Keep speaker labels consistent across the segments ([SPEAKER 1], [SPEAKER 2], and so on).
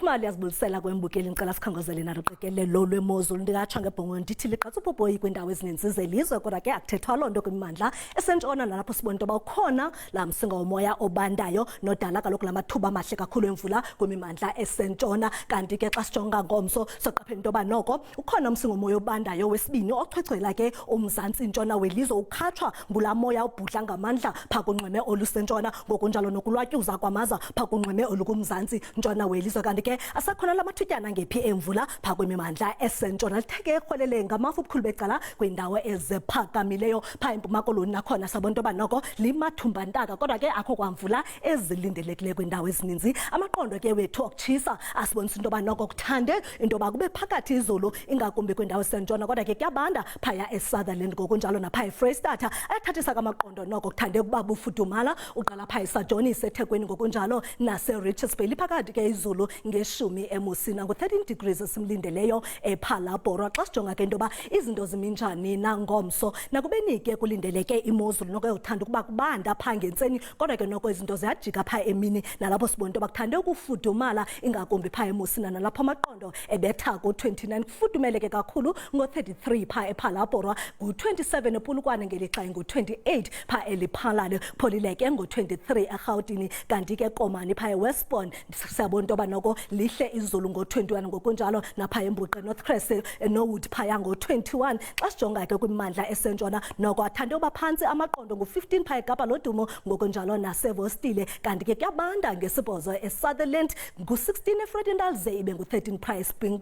[SPEAKER 1] Makhumalo yazibulisela kwembukeli, ndicela sikhongozele nalo qikelelo lwemozulu. Ndingatsho ngebhongo ndithi ligqatsa ubhobhoyi kwiindawo ezininzi zelizwe, kodwa ke akuthethwa loo nto kwimimandla esentshona, nalapho sibona into yoba ukhona laa msinga womoya obandayo nodala kaloku la mathuba amahle kakhulu emvula kwimimandla esentshona. Kanti ke xa sijonga ngomso, soqaphela into yoba noko ukhona umsinga womoya obandayo wesibini ochwechwela ke umzantsi ntshona welizwe, ukhatshwa ngulaa moya ubhudla ngamandla phaa kunxweme olusentshona, ngokunjalo nokulwatyuza kwamaza phaa kunxweme olukumzantsi ntshona welizwe. Kanti ke asakhona la mathutyana ngephi emvula phaa kwimimandla esentshona, litheke rhwelele ngamafu ubukhulu becala kwiindawo eziphakamileyo. Phaa eMpuma Koloni nakhona sabona into yoba noko limathumbantaka, kodwa ke akho kwamvula ezilindelekileyo kwiindawo ezininzi. Amaqondo ke wethu okutshisa asibonisa into yoba noko kuthande into yoba kube phakathi izulu, ingakumbi kwiindawo esentshona, kodwa ke kuyabanda phaya eSutherland, ngokunjalo napha eFreyistata. Ayathathisa kamaqondo, noko kuthande ukuba bufudumala uqala phaa eSadonis, eThekwini, ngokunjalo naseRichards Bay. Liphakathi ke izulu ngeshumi eMusina, ngu-13 degrees esimlindeleyo ePhalaborwa. Xa sijonga ke into yoba izinto zimi njani nangomso, nakubeni ke kulindeleke imozulu noko yothanda ukuba kubanda phaa ngentseni, kodwa ke noko izinto ziyajika phaa emini, nalapho sibona into yoba kuthande ukufudumala, ingakumbi phaa eMusina, nalapho amaqondo ebetha ku-29. Kufudumele ke kakhulu ngo-33 phaa ePhalaborwa, ngu-27 ePolokwane, ngelixa ingu-28 phaa eLephalale, pholile ke ngo-23 eRhawutini. Kanti ke Komani phaa eWestbourne siyabona into yoba noko lihle izulu ngo-21, ngokunjalo naphaa eMbuqe, Northcrest, eNorwood phaya ngo-21. Xa sijonga ke kwimimandla esentshona, noko athande uba phantsi amaqondo, ngu-15 phaa eKapa Lodumo, ngokunjalo naseVostile. Kanti ke kuyabanda ngesibhozo eSutherland, ngu-16 eVredendal, ze ibe ngu-13 phaa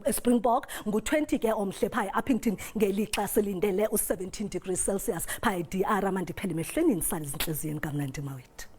[SPEAKER 1] eSpringbok, ngu-20 ke omhle phaa eUpington, ngelixa silindele u-17 degrees Celsius phaa eDR. Mandiphele emehlweni, ndisale ezintliziyweni kamnandi mawethu.